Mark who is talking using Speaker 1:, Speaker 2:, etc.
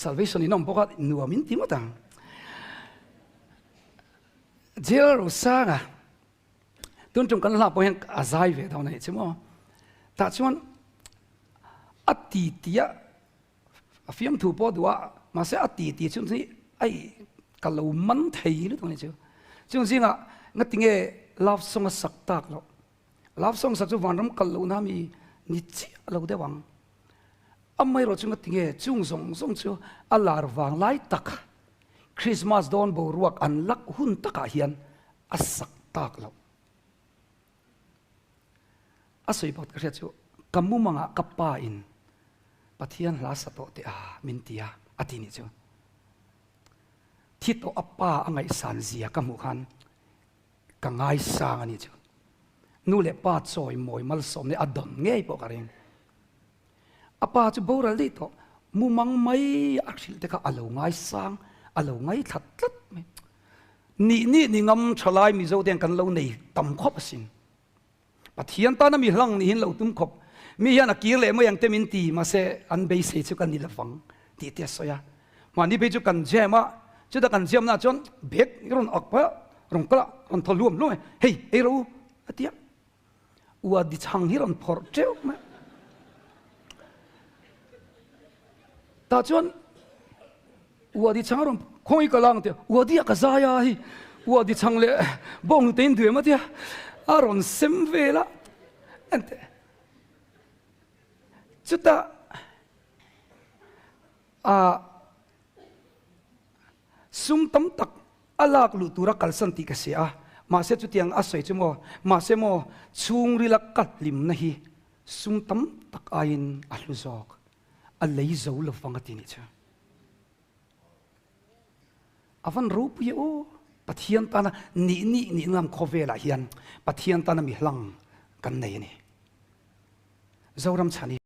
Speaker 1: Salvation in awm bawk a, nuam in ti ngawt ang. Jail Rosanga tun tum kan hla pawh hian a zai ve dawn a nih chu maw. Tah chuan a ti ti a a fiamthu pawh duh a, mahse a ti ti chu hi ai ka lo man thei lutuk a nih chu. Chung zingah ngatinge love song a sak tak loh. Love song sak chu vanram kal lohna mi ni chiah lo deuh ang. Amaherawh chu ngatinge chung zawng zawng chu a lar vang lai tak Christmas dawn boruak an lak hun takah hian a sak tak loh. A sawi bawk ka hriat chu ka mumangah ka pa in Pathian hla sa tawh teh a min ti a a ti nih chu. Thi tawh a pa a ngaihsan zia ka hmuh khan Ka ngaisang a nih chu. Nu leh pa chawi mawi malsawm leh a dawn ngei pawh ka ring. A pa chu boral daih tawh, mumang mai a hrilh te kha a lo ngaisang, a lo ngaithla tlat mai. Nih nih ni ngam thalai Mizo te hian kan lo nei tam khawp asin. Pathian tana mi hlang nihin lo tum khawp. Mi hian a kir leh mai ang te min ti, mahse an beisei chu ka ni lovang tih te a sawi a. Mahni phei chu kan jam a, chutah kan jam naah chuan bag rawn ak pah a, rawn kal a, rawn thaw hluam hluam e, hei ei rawh u a ti a. Ua di chhang hi rawn phawrh teuh mai a. Tah chuan ua di chhang a rawn khawi ka lang tia, ua di a ka zai a hei, ua di chhang leh bawng hnute in duem a tia, a rawn sem vel a, enteh chutah a sum tam tak a lak luh tura kalsan tih ka hria a, mahse chutiang a sawi chu maw, mahse maw chhungrila ka hlimna hi sum tam tak aiin a hlu zawk. A lei zo lovang a ti nih chu. A van ropui e aw. Pathian tana nih nih nih ngam khawvelah hian Pathian tana mi hlang kan nei a ni. Zoram chhan hi.